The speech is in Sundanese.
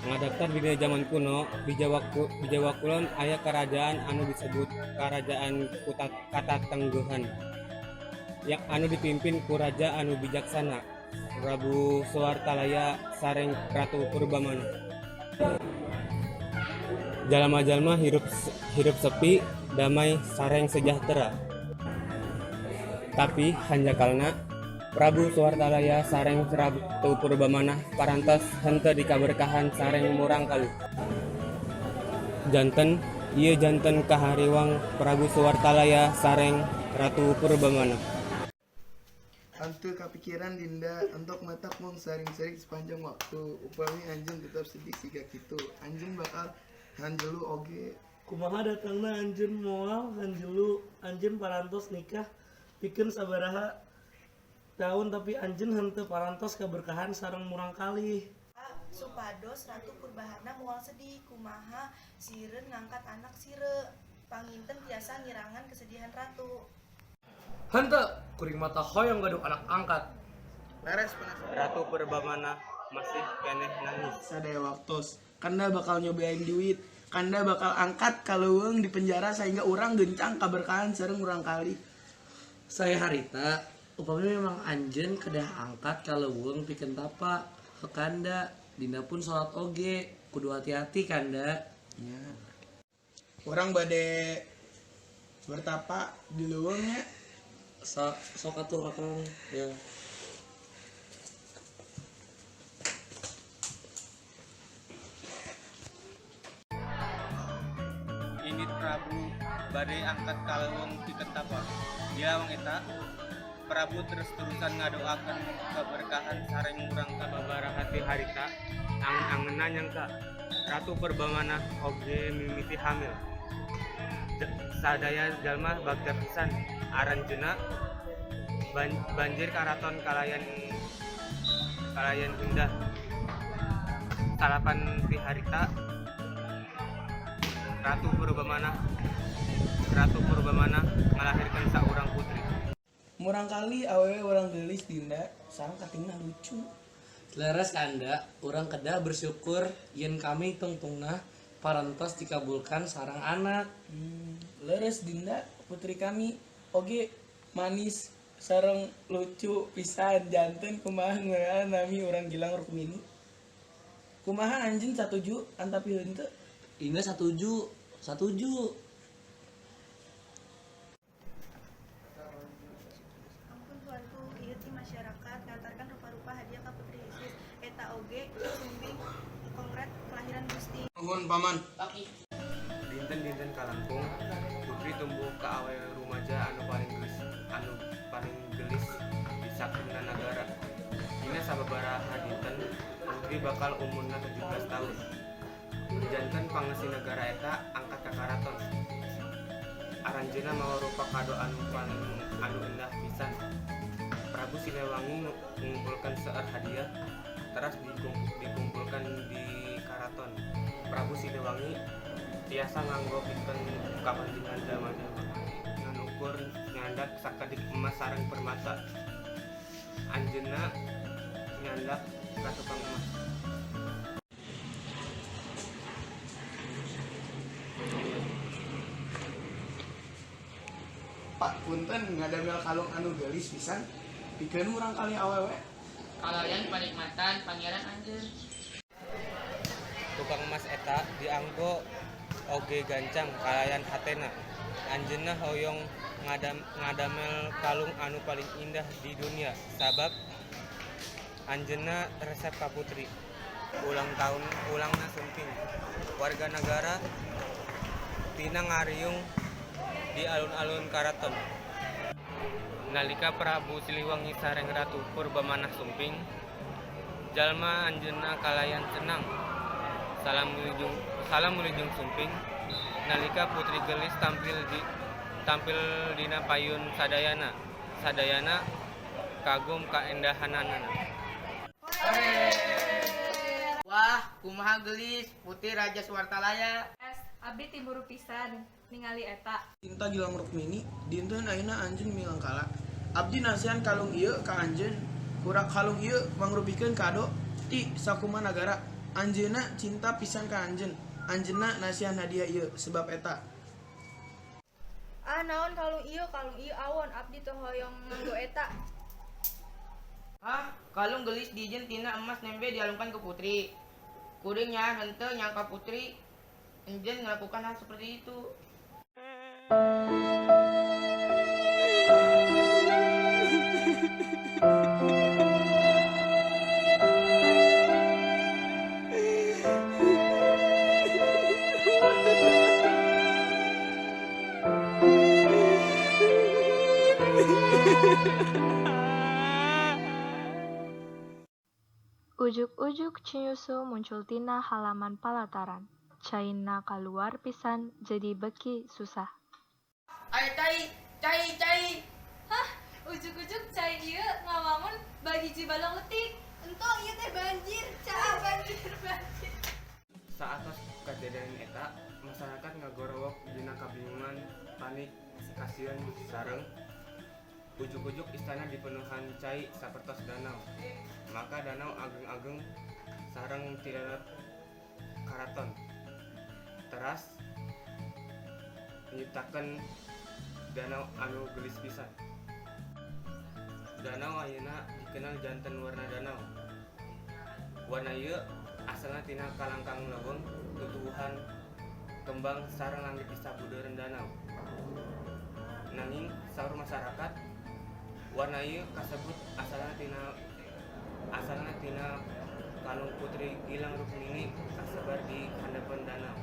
Ngadaftar dina jaman kuno, di Jawa Kulon aya karajaan anu disebut Karajaan Katatenggehan. Yang anu dipimpin ku raja anu bijaksana, Prabu Suwartalaya sareng Ratu Purbamanah. Jalma-jalma hirup sepi, damai sareng sejahtera. Tapi hanjakalna Prabu Suwartalaya sareng Ratu Purbamanah parantos henteu dikaberkahan sareng murangkalih. Janten ieu janten kahariwang Prabu Suwartalaya sareng Ratu Purbamanah. Henteu kapikiran, Dinda, entok matak mung saring-saring sepanjang waktu. Upami anjeun tetep sedih siga kitu, anjeun bakal hanjelu oge. Kumaha datangna anjeun moal hanjelu? Anjeun parantos nikah pikeun sabaraha taun, tapi anjeun henteu parantos kaberkahan sareng murangkalih. Supados Ratu Purbahana moal sedih kumaha sireun ngangkat anak sire panginten tiasa ngirangan kesedihan ratu. Henteu, kuring mah teu hoyong gaduh anak angkat. Leres penasaran. Ratu Purbamanah masih keneh nangis. Sadaya waktos, Kanda bakal nyobain duit. Kanda bakal angkat ka leuweung di penjara sehingga urang gencang kaberkahan sareng murangkalih. Saya harita, upami memang anjeun kedah angkat ka leuweung pikeun tapa ke Kanda, Dinda pun salat oge, kudu hati-hati, Kanda. Ya. Urang bade bertapa di leuweung nya. Sok atuh, Akang ya. Indit Prabu bade angkat ka leuweung pikeun tapa. Di lawang eta, Prabu terus-terusan ngadoakeun keberkahan sareng murang sababaraha ti harita, angen-angenna nyangka Ratu Purbamanah oge mimiti hamil. Sadaya jalma bagja pisan. Aranjeunna banjir karaton kalayan indah. Salapan ti harita, Ratu Purbamanah ngalahirkeun saurang putri. Murangkalih awewe urang geulis, Dinda, sareng katingna lucu. Leres, Kanda, urang kedah bersyukur yen kami tungtungna parantos dikabulkan sareng anak. Leres, Dinda, putri kami oge manis sareng lucu pisan, janten kumaha ngeunaan nami urang Gilang Rukmini. Kumaha, anjeun satuju antapi henteu? Inga satuju, satuju. Ampun tuanku, ieu ti masyarakat ngantarkan rupa-rupa hadiah ka Putri Isis, eta oge sumbing kongret kelahiran Gusti. Nuhun, Paman. Dinten-dinten kalangkung, putri tumbuh ka awewe rumaja anu paling geulis di sakumna nagara. Dina sababaraha dinten, putri bakal umurna 17 tahun. Janten pangeusi nagara eta angkat ka karaton. Aranjeunna mawa rupa kado anu paling anu endah pisan. Prabu Siliwangi mengumpulkan seueur hadiah teras dikumpulkan di karaton. Prabu Siliwangi tiasa nganggo pikeun kapentingan jalma-jalma ngan ukur nyandak sakedik emas sareng permata. Anjeunna nyandak ka tukang emas. Pak, punten, ngadamel kalung anu geulis pisan pikeun murangkalih awewe. Kalayan panikmatan pangeran anjeun. Tukang emas eta dianggo oge gancang kalayan hatena. Anjeunna hoyong ngadamel kalung anu paling indah di dunia sabab anjeunna resep ka putri. Ulang tahun ulangna sumping. Warga nagara tina ngariung di alun-alun karaton. Nalika Prabu Siliwangi sareng Ratu Purbamanah sumping, jalma anjeunna kalayan senang. Salam wilujeng sumping. Nalika putri geulis tampil dina payun sadayana. Sadayana kagum kaendahanana. Wah, kumaha geulis putri Raja Suwartalaya. Es, abdi timburu pisan ningali eta. Cinta Gilang Rukmini, dinten ayeuna anjeun milangkala. Abdi nasihan kalung ieu ka anjeun. Kurak kalung ieu mangrupikeun kado ti sakumaha nagara. Anjeunna cinta pisan ka anjeun. Anjeunna nasihan hadiah ieu sebab eta. Ah, naon kalung ieu? Kalung ieu awon, abdi teu hoyong nganggo eta. Hah, kalung gelis dijieun tina emas nembe dialungkan ku putri. Kuring nyaah henteu nyangka putri anjeun ngalakukan hal seperti itu. Ujug-ujug cinyusu muncul tina halaman palataran. Caina kaluar pisan jadi beuki susah. Aya cai, cai, cai. Hah, ujug-ujug cai ieu ngawangun bahiji balong leutik. Entong ieu teh banjir, caah banjir banjir. Saatos kajadian eta, masyarakat ngagorowok dina kabingungan, panik, kasieun sareng ujug-ujug istana dipenuhan cai sapertos danau. Maka danau ageng-ageng sareng tidarat karaton. Teras nyiptakeun danau anu geulis pisan. Danau ayeuna dikenal janten warna danau. Warna ieu asalna tina kalangkang leuweung, tutuwuhan kembang sareng langit di sabudeureun danau. Nanging saur masyarakat warna ieu kasebut asalna tina kalung putri Gilang Rukmini kasebar di handapeun danau.